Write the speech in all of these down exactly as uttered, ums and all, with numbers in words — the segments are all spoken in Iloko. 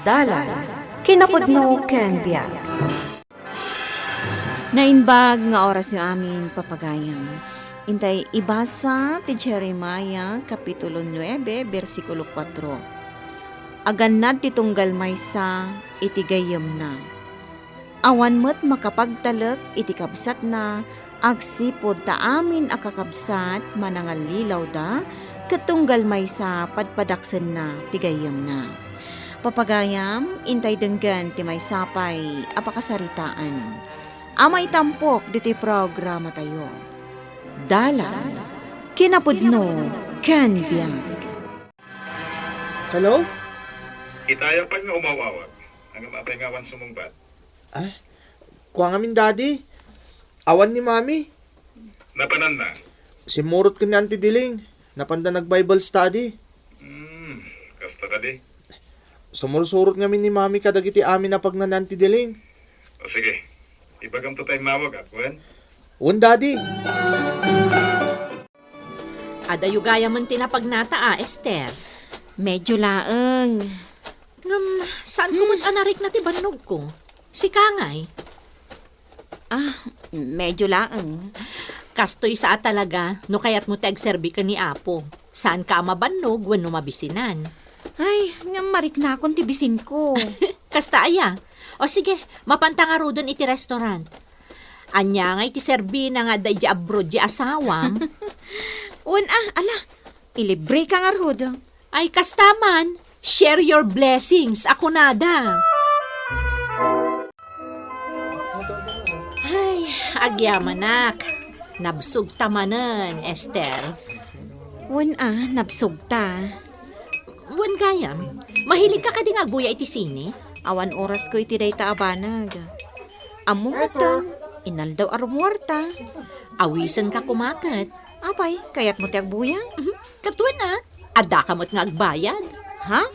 Dalan, kinapudno ken biag. Naimbag nga orasyo amin, papagayam. Intay ibasa ti Jeremiah, Kapitulo nuebe, bersikulo kuatro. Agannad ti tunggal maysa iti gayyemna. Awan met makapagtalek iti kabsatna agsipud ta amin a kakabsat manangallilawda ket tunggal maysa padpadaksenna ti gayyemna. Papagayam, intay denggen ti maysa pay a pakasaritaan a maitampok ditoy programatayo. Dalan, kinapudno, ken biag. Hello? Itaya pay nga umawawag. Ngem apay nga awan sumungbat? Ah, kua ngamin, Daddy. Awan ni Mami. Napananna? Simmurot ken ni Auntie Diling. Napanda nag-Bible study. Hmm, kasta kadi. Sumursurot ngamin ni Mami kadagiti amin a pagna ni Auntie Diling. O sige, ibagamto ta immawag, a, wen? Wen, Daddy. Adayo gayamen ti napagnata, a, Esther? Medyo laeng. Ngem, saanko met a narikna ti bannogko? Sika ngay? Ah, medyo laeng. Kastoy sa a talaga, no kayatmo ti agserbi ken ni Apo. Saanka a mabannog wenno mabisinan. Ay, ngem mariknakon ti bisinko. Kasta aya? O sige, mapanta ngaruden iti restaurant. Ania ngay ti serbina nga adda idiay abroad ti asawam? Wen a, ala, ilibreka ngarud. Ay, kasta man, share your blessings, a kunada. Ay, agyamanak. Nabsogta manen, Esther. Wen a, nabsogta. Wen gayam, mahiligka kadi nga agbuya iti sine? Awan orasko iti dayta a banag. Ammom metten, inaldaw a rumuarta. Awisenka koma ket. Apay, kayatmo ti agbuya? Mhm. Ket wen a, addaka met nga agbayad. Ha?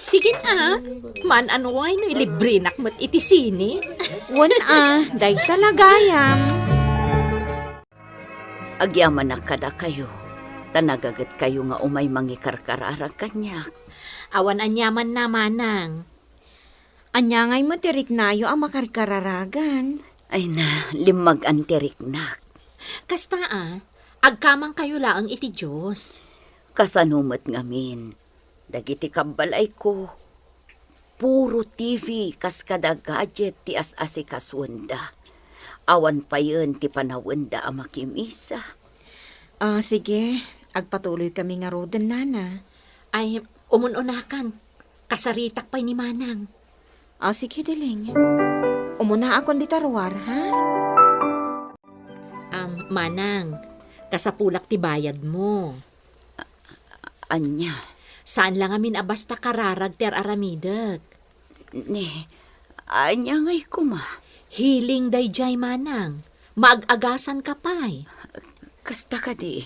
Sige a, maan-anuay no ilibrenak met iti sine. Wen a, dayta la gayam. Agyamanak kadakayo, ta nagagetkayo nga umay mangikarkararag kaniak. Awan aniamanna, manang. Ania ngay met ti riknayo a makarkararagan? Ay na, limmagan ti riknak. Kasta a, agkamangkayo laeng iti Dios. Kasano met ngamin, dagiti kabbalayko, puro T V kas kada gadget ti as-asikasuenda. Awan payen ti panawenda a makimisa. Ah, sige, agpatuloykami ngaruden, nana. Ay, umun-unakan. Kasaritak pay ni Manang. Ah, sige, Diling. Umunaakon dita ruar, ha? Am, Manang, kasapulak ti bayadmo. Ania? Saan la ngamin a basta kararag ti ar-aramidek. Ni, ania ngay koma? Healing daydiay, Manang. Maag-agasanka pay. Kasta kadi?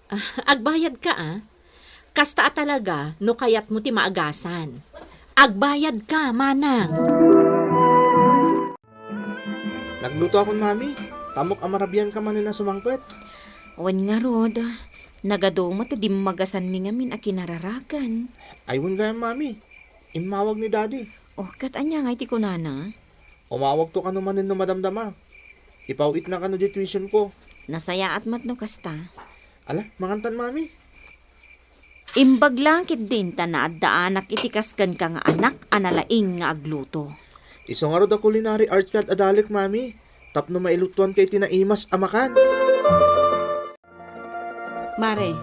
Ah, agbayadka, a. Kasta a talaga no kayatmo ti maagasan. Agbayadka, Manang. Naglutoakon, Mami. Tamok a marabianka manen a sumangpet. Wen ngarud, nagadu met ti dimmagasanmi ngamin a kinararagan. Ay, wen gayam, Mami. Immawag ni Daddy. O, ket ania ngay ti kunana? Umawagto kano manen no madamdama. Ipaw-itna kano diay tuitionko. Nasayaat met no kasta. Ala, mangantan, Mami. Imbag la ketdin ta naaddaanak iti kas kenka nga anak a nalaing nga agluto. Isu ngarud a culinary arts ti ad-adalek, Mami, tapno mailutoanka iti naimas a makan. Mare,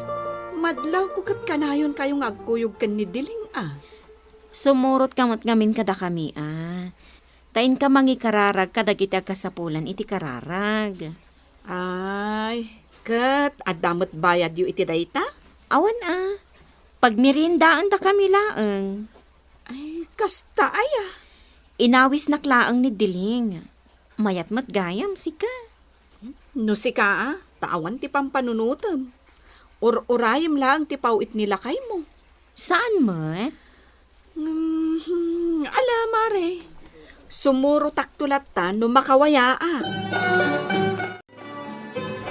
madlawko ket kanayonkayo nga agkuyog ken ni Diling a. Sumurotka met ngamin kadakami a. Ta inka mangikararag kadagiti agkasapulan iti kararag. Ay, ket adda met bayadyo iti dayta? Awan a. Pagmeriendaendakami laeng. Ay, kasta aya? Inawisnak laeng ni Diling. Mayat met gayam, sika. No sika a, ta awan ti pampanunotem. Ur-urayem laeng ti paw-it ni lakaymo. Saan met? Hmm, ala, mare. Sumurotakto latta no makawayaak.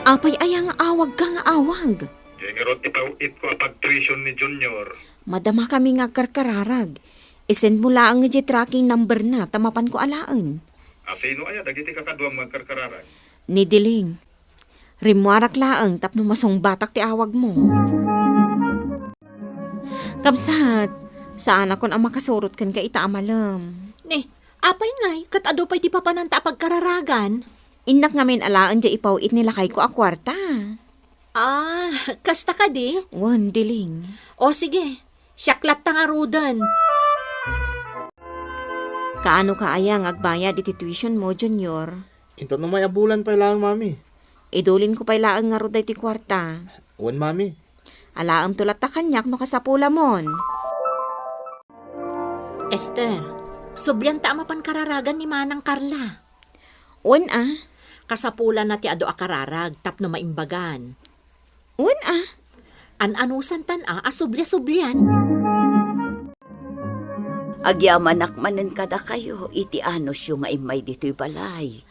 Apay aya nga awagka nga awag? Diay ngarud ti paw-itko a pagtuition ni Junior. Madamakami nga agkarkararag. I-send mo laeng idiay tracking number na ta mapanko alaen. A, sino aya dagiti kakaduam nga agkarkararag? Ni Diling. Rimmuarak laeng tapno masungbatak ti awag mo. Kabsat, saanakon a makasurot kenka ita a malem. Ni, apay ngay, ket adu pay ti papananta a pagkararagan? Innak ngamin alaen diay ipaw-it ni lakayko a kuarta. Ah, kasta kadi? Wen, Diling. O sige, siak latta ngaruden. Kaano ka aya nga agbayad iti tuition mo, Junior? Inton umay a bulan pay laeng, Mami. Idulinko pay laeng ngarud daytoy kuarta. Wen, Mami. Alaemto latta kaniak no kasapulamon. Esther, sublianta a mapan kararagan ni Manang Carla. Wen a. Kasapulanna ti adu a kararag tapno maimbagan. Wen a. An-anusantan a, a sublia-sublian. Agyamanak manen kadakayo iti anusyo nga immay ditoy balay.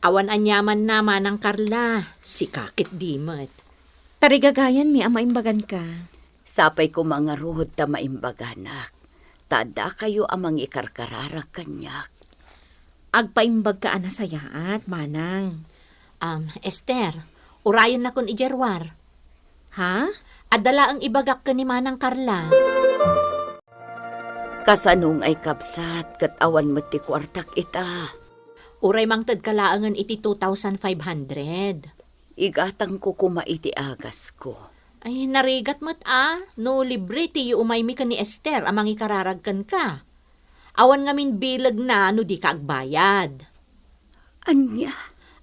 Awan aniamanna, Manang Carla, sika ketdi met. Tarigagayanmi a maimbaganka. Sapay koma ngarud ta maimbaganak, ta addakayo a mangikarkararag kaniak. Agpaimbagka a nasayaat, Manang. Am, Esther, urayennakon idiay ruar. Ha? Adda laeng ibagak ken ni Manang Carla. Kasano ngay, kabsat, ket awan met ti kuartak ita? Uray mangtedka laengen iti two thousand five hundred. Igatangko koma iti agasko. Ay, narigat met a, no libre ti iumaymi ken ni Esther a mangikararag kenka. Awan ngamin bilegna no dika agbayad. Ania?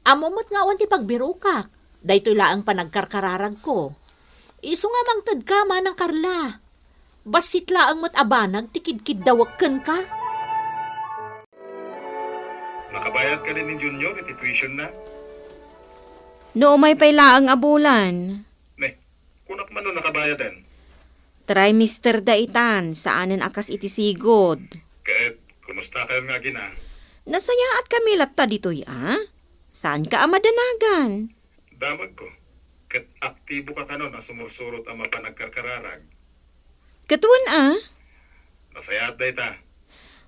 Ammo met nga awan ti pagbirokak. Daytoy laeng panagkarkararagko. Isu nga mangtedka, Manang Carla. Bassit laeng met a banag ti kidkiddawek kenka. Nakabayad kadi ni Junior iti tuition na? No umay pay laeng a bulan. Ne, kunak man no nakabayadan? Trimester da itan, saanen a kas iti sigud. Ket, kumusta kayon nga agina? Nasayaat kami latta ditoy a. Saanka a madanagan? Damagko. Ket aktibo ka kanon a sumursurot a mapan agkarkararag. Ket wen a? Nasayaat dayta.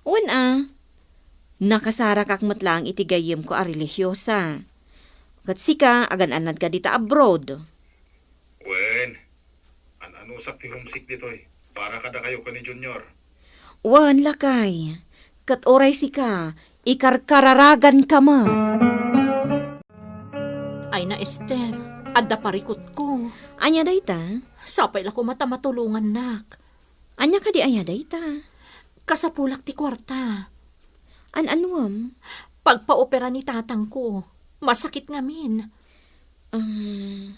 Wen a. Nakasarakak met laeng iti gayyemko a relihiosa. Ket sika, agan-annadka dita abroad. Wen, an-anusak ti homesick ditoy para kadakayo ken ni Junior. Wen, lakay, ket uray sika, ikarkararaganka met. Ay na, Esther, adda parikutko. Ania dayta? Sapay la koma ta matulongannak. Ania kadi aya dayta? Kasapulak ti kuarta. An-anuem? Pagpaopera ni tatangko. Masakit ngamin. Um,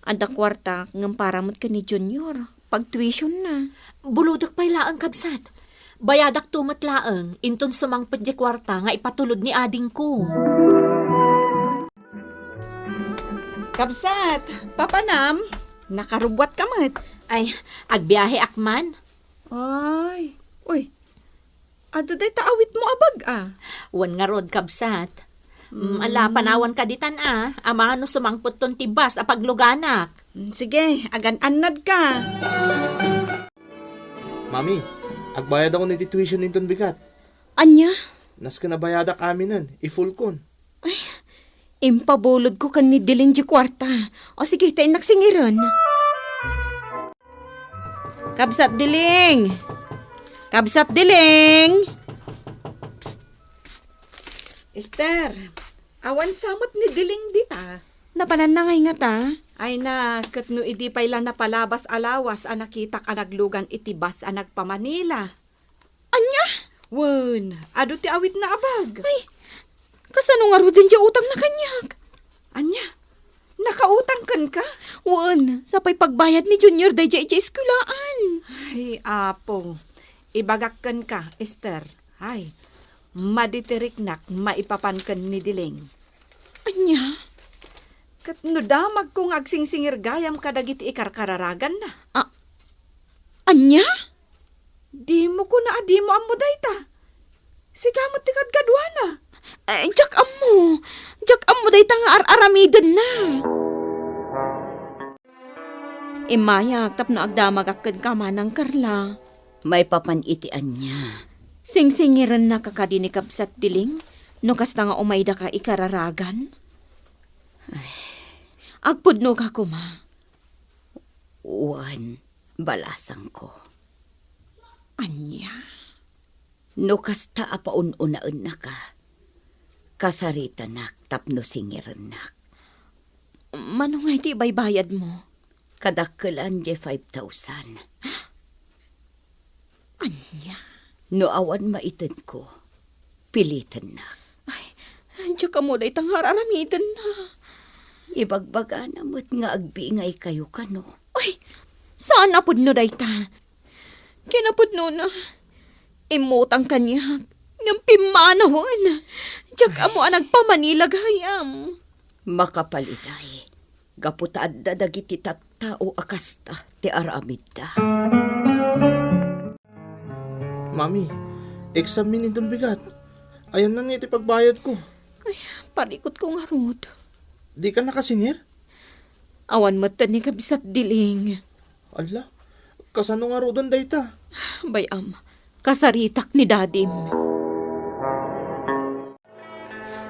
adda kuarta ngem para met ken ni Junior. Pagtuition na. Bulodek pay laeng, kabsat. Bayadakto met laeng, inton sumangpet di kuarta nga ipatulod ni adingko. Kabsat, papanam, nakarubbuatka met. Ay, agbiaheak man. Ay, uy, adu dayta awitmo a bag a? Wen ngarud, kabsat. Mm, ala, panawanka ditan a, amangan no sumangpetton ti bus a pagluganak. Mm, sige, agan-annadka. Mami, agbayadakon iti tuition inton bigat. Ania? Nasken a bayadak aminen, i-fullkon. Ay, impabulodko ken ni Diling di kuarta. O sige, ta innak singiren. Kabsat Diling! Kabsat Diling! Esther, awan sa met ni Diling dita. Napananna ngay ngata? Ay na, ket no idi pay la napalabas a lawas a nakitak a naglugan iti bus a nagpa-Manila. Ania? Wen, adu ti awitna a bag. Ay, kasano ngaruden ti utangna kaniak? Ania? Nakautang kenka? Wen, sapay pagbayad ni Junior daydiay idiay eskuelaan. Ay, Apo, ibagak kenka, Esther. Ay, maditiriknak maipapan ken ni Diling. Ania? Ket no damagko nga agsingsingir gayam kadagiti ikarkararaganna. A-, ania? Dimo kuna a dimo ammo dayta. Sika met ti kadkaduana. Eh, diak ammo. Diak ammo dayta nga ar-aramidenna. Immayak tapno agdamagak kenka, Manang Carla. Maipapan iti ania? Singsingirennaka kadi ni Kabsat Diling no kasta nga umaydaka ikararagan? Ay. Agpudnoka koma. Wen, balasangko. Ania? No kasta a paun-unaennaka, kasaritanak tapno singirennak. Mano nga iti ibaybayadmo? Kadakkelan diay five thousand. Ania? No awan maitedko, pilitennak. Ay, diak ammo dayta nga ar-aramidenna. Ibagbagana met nga agbingaykayo kano. Ay, saan a pudno dayta. Kinapudnona, immutang kaniak, ngem pimmanawen. Diak ammo a nagpamanilag hayam. Makapalitay, gapu ta adda dagiti tattao a kasta ti aramidda. Mami, exam min inton bigat. Ayanna iti pagbayadko. Ay, parikutko ngarud. Dika nakasingir? Awan metten ni Kabsat Diling. Alla, kasano ngaruden dayta? Bay-am, kasaritak ni dadim.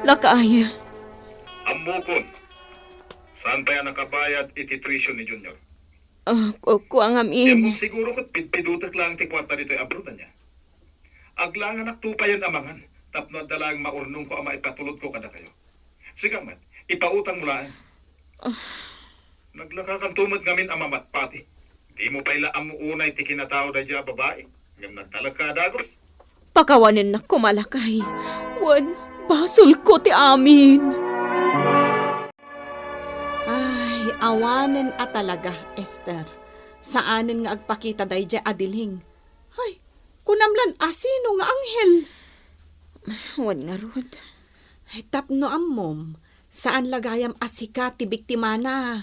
Lakay. Ammokon, saan pay a nakabayad iti tuition ni Junior? Ah, ku-, kua ngamin. Diak siguro ket pidpidutek laeng ti kuarta ditoy abroad, ania? Aglanganak tupayen a mangan, tapno adda laeng maurnongko a maipatulodko kadakayo. Sika met, ipautangmo laeng. Ah. Naglakakanto met ngamin a mamatpati. Dimo pay la ammo unay ti kinatao daydiay a babai, ngem nagtalekka a dagus. Pakawanennak koma, lakay. Wen, basolko ti amin. Ay, awanen a talaga, Esther. Saanen nga agpakita daydiay a Diling. Ay, kunam lan a sino nga anghel? Wen ngarud. Ay, tapno ammom, saan la gayam a sika ti biktimana.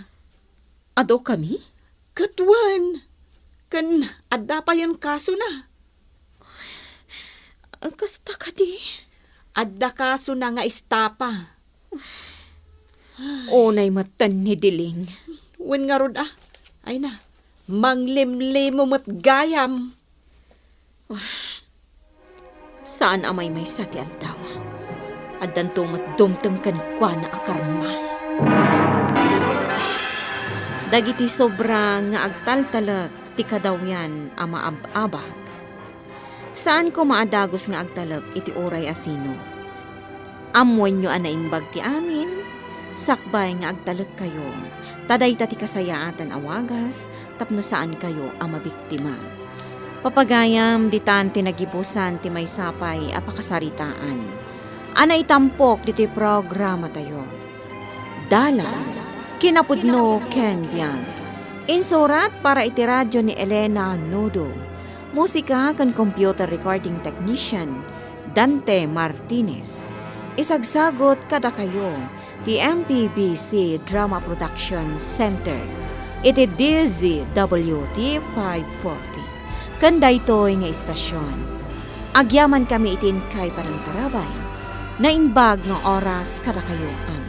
Adu kami? Ket wen, ken adda payen kasona. Kasta kadi? Adda kasona nga estafa. Unay metten ni Diling. Wen ngarud a. Ay na, manglimlimo met gayam. Saan a maymaysa ti aldaw. Addanto met dumteng kenkuana a karma. Dagiti sobra nga agtaltalek ti kadawyan a maab-abag. Saan koma a dagus nga agtalek iti uray a sino. Ammoenyo a naimbag ti amin, sakbay nga agtalekkayo, ta dayta ti kasayaatan a wagas tapno saankayo a mabiktima. Papagayam, ditan ti nagibusan ti maysa pay a pakasaritaan a naitampok ditoy programatayo. Dalan, kinapudno ken biag. Insurat para iti radio ni Elena Nudo. Musika ken computer recording technician, Dante Martinez. Isagsagot kadakayo ti M P B C Drama Production Center iti D Z W T five forty. Ken daytoy nga istasyon, agyamankami iti inkay panangtarabay. Naimbag nga oras kadakayo amin.